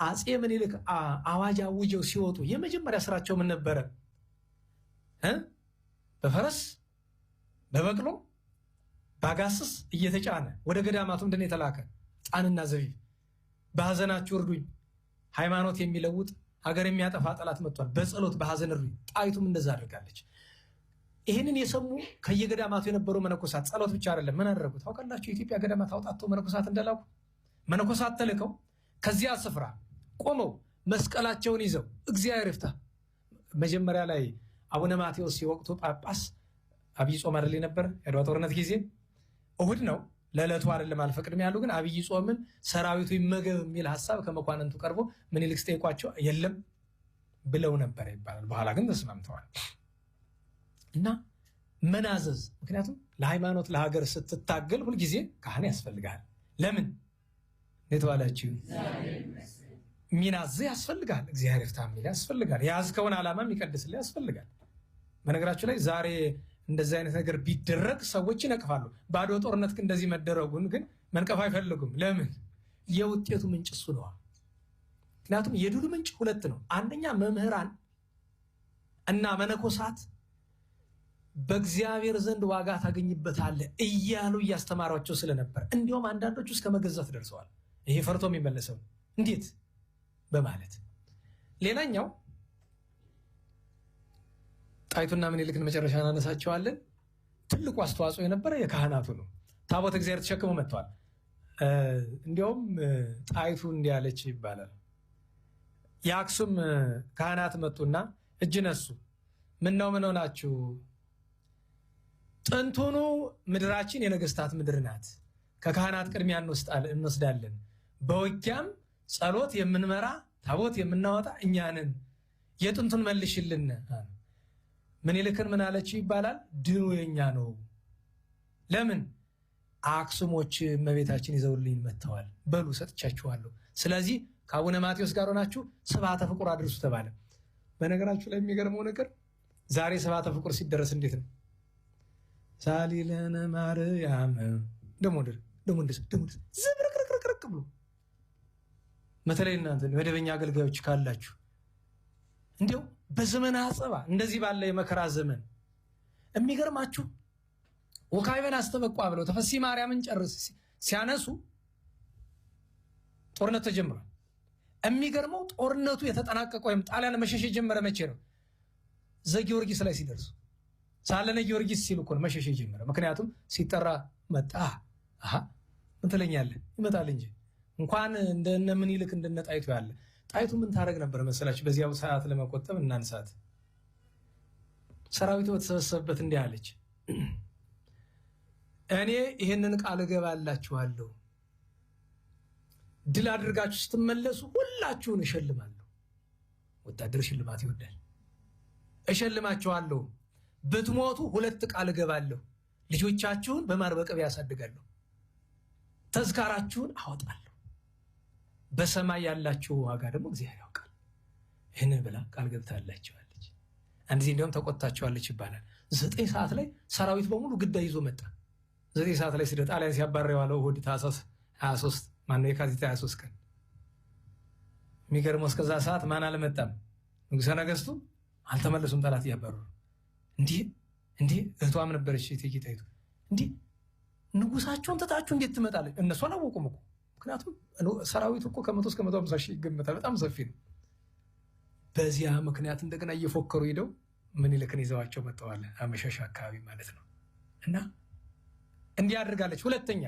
አፄ ምኒልክ አዋጅ አውጀው ሲወጡ የመጀመሪያ ስራቸው ምን ነበረ? በፈረስ በበቅሎ ባጋስስ እየተጫነ ወደ ገዳማቱ ምንድን ነው የተላከ? ዕጣንና ዘቢብ። በሀዘናችሁ እርዱኝ፣ ሃይማኖት የሚለውጥ ሀገር የሚያጠፋ ጠላት መጥቷል፣ በጸሎት በሀዘን እርዱኝ። ጣይቱም እንደዛ አድርጋለች። ይህንን የሰሙ ከየገዳማቱ የነበሩ መነኮሳት ጸሎት ብቻ አይደለም፣ ምን አደረጉ ታውቃላችሁ? የኢትዮጵያ ገዳማት አውጣተው መነኮሳት እንደላኩ፣ መነኮሳት ተልከው ከዚያ ስፍራ ቆመው መስቀላቸውን ይዘው እግዚአብሔር ይፍታ። መጀመሪያ ላይ አቡነ ማቴዎስ የወቅቱ ጳጳስ፣ አብይ ጾም አይደል የነበረ የአድዋ ጦርነት ጊዜ፣ እሁድ ነው፣ ለዕለቱ አይደለም አልፈቅድም ያሉ፣ ግን አብይ ጾምን ሰራዊቱ ይመገብ የሚል ሀሳብ ከመኳንንቱ ቀርቦ ምኒልክ ሲጠይቋቸው የለም ብለው ነበረ ይባላል። በኋላ ግን ተስማምተዋል። እና መናዘዝ፣ ምክንያቱም ለሃይማኖት ለሀገር ስትታገል ሁልጊዜ ካህን ያስፈልጋል። ለምን እንዴት ዋላችሁ? የሚናዝህ ያስፈልጋል። እግዚአብሔር ይፍታ የሚል ያስፈልጋል። የያዝከውን ዓላማ የሚቀድስልህ ያስፈልጋል። በነገራችሁ ላይ ዛሬ እንደዚህ አይነት ነገር ቢደረግ ሰዎች ይነቅፋሉ። ባዶ ጦርነት ግን እንደዚህ መደረጉን ግን መንቀፍ አይፈልጉም። ለምን? የውጤቱ ምንጭ እሱ ነዋ። ምክንያቱም የድሉ ምንጭ ሁለት ነው። አንደኛ መምህራን እና መነኮሳት በእግዚአብሔር ዘንድ ዋጋ ታገኝበታለህ እያሉ እያስተማሯቸው ስለነበር፣ እንዲሁም አንዳንዶቹ እስከ መገዛት ደርሰዋል። ይሄ ፈርቶ የሚመለሰው እንዴት በማለት። ሌላኛው ጣይቱና ምኒልክን መጨረሻ እናነሳቸዋለን። ትልቁ አስተዋጽኦ የነበረ የካህናቱ ነው። ታቦተ እግዚአብሔር ተሸክመው መጥተዋል። እንዲያውም ጣይቱ እንዲህ አለች ይባላል። የአክሱም ካህናት መጡና እጅ ነሱ። ምነው ምን ሆናችሁ? ጥንቱኑ ምድራችን የነገስታት ምድር ናት። ከካህናት ቅድሚያ እንወስዳለን። በውጊያም ጸሎት የምንመራ ታቦት የምናወጣ እኛ ነን። የጥንቱን መልሽልን። ምኒልክን ምን አለችው ይባላል? ድሉ የኛ ነው። ለምን? አክሱሞች እመቤታችን ይዘውልኝ መጥተዋል። በሉ ሰጥቻችኋለሁ። ስለዚህ ከአቡነ ማቴዎስ ጋር ሆናችሁ ስብሐተ ፍቁር አድርሱ ተባለ። በነገራችሁ ላይ የሚገርመው ነገር ዛሬ ስብሐተ ፍቁር ሲደረስ እንዴት ነው? ሳሊለነ ማርያም ደሞ ደሞ ደሞ ዝብርቅርቅርቅ ብሎ፣ በተለይ እናንተ መደበኛ አገልጋዮች ካላችሁ፣ እንዲያው በዘመነ አጸባ እንደዚህ ባለ የመከራ ዘመን፣ የሚገርማችሁ ወካዕበን አስተበቋ ብለው ተፈሲ ማርያምን ጨርስ ሲያነሱ ጦርነት ተጀምሯል። የሚገርመው ጦርነቱ የተጠናቀቀ ወይም ጣሊያን መሸሽ የጀመረ መቼ ነው? ዘጊዮርጊስ ላይ ሲደርሱ ሳለነ ጊዮርጊስ ሲሉ እኮ ነው መሸሽ የጀመረ። ምክንያቱም ሲጠራ መጣ። አሃ ምን ትለኛለህ? ይመጣል እንጂ እንኳን እንደነ ምኒልክ እንደነ ጣይቱ ያለ። ጣይቱ ምን ታደርግ ነበር መሰላችሁ? በዚያው ሰዓት ለመቆጠብ እናንሳት። ሰራዊቱ በተሰበሰበበት እንዲህ አለች፣ እኔ ይህንን ቃል እገባላችኋለሁ፣ ድል አድርጋችሁ ስትመለሱ ሁላችሁን እሸልማለሁ። ወታደር ሽልማት ይወዳል። እሸልማችኋለሁ። ብትሞቱ ሁለት ቃል እገባለሁ፣ ልጆቻችሁን በማር በቅቤ ያሳድጋለሁ፣ ተዝካራችሁን አወጣለሁ። በሰማይ ያላችሁ ዋጋ ደግሞ እግዚአብሔር ያውቃል። ይህንን ብላ ቃል ገብታላቸዋለች። አንድ ጊዜ እንዲያውም ተቆጥታቸዋለች ይባላል። 9 ሰዓት ላይ ሰራዊት በሙሉ ግዳይ ይዞ መጣ። 9 ሰዓት ላይ ስደ ጣሊያን ሲያባራ የዋለው እሑድ ታኅሳስ 23፣ ማነው የካቲት 23 ቀን። የሚገርመው እስከዛ ሰዓት ማን አልመጣም? ንጉሠ ነገሥቱ አልተመለሱም። ጠላት እያባረሩ እንዲህ እንዲህ፣ እህቷም ነበረች እቴጌ ጣይቱ። እንዲህ ንጉሳቸውን ትታችሁ እንዴት ትመጣለች? እነሱ አላወቁም እኮ፣ ምክንያቱም ሰራዊቱ እኮ ከ100 እስከ 150 ሺህ ይገመታል። በጣም ሰፊ ነው። በዚያ ምክንያት እንደገና እየፎከሩ ሄደው ምኒልክን ይዘዋቸው መጥተዋል። አመሻሽ አካባቢ ማለት ነው። እና እንዲህ አድርጋለች። ሁለተኛ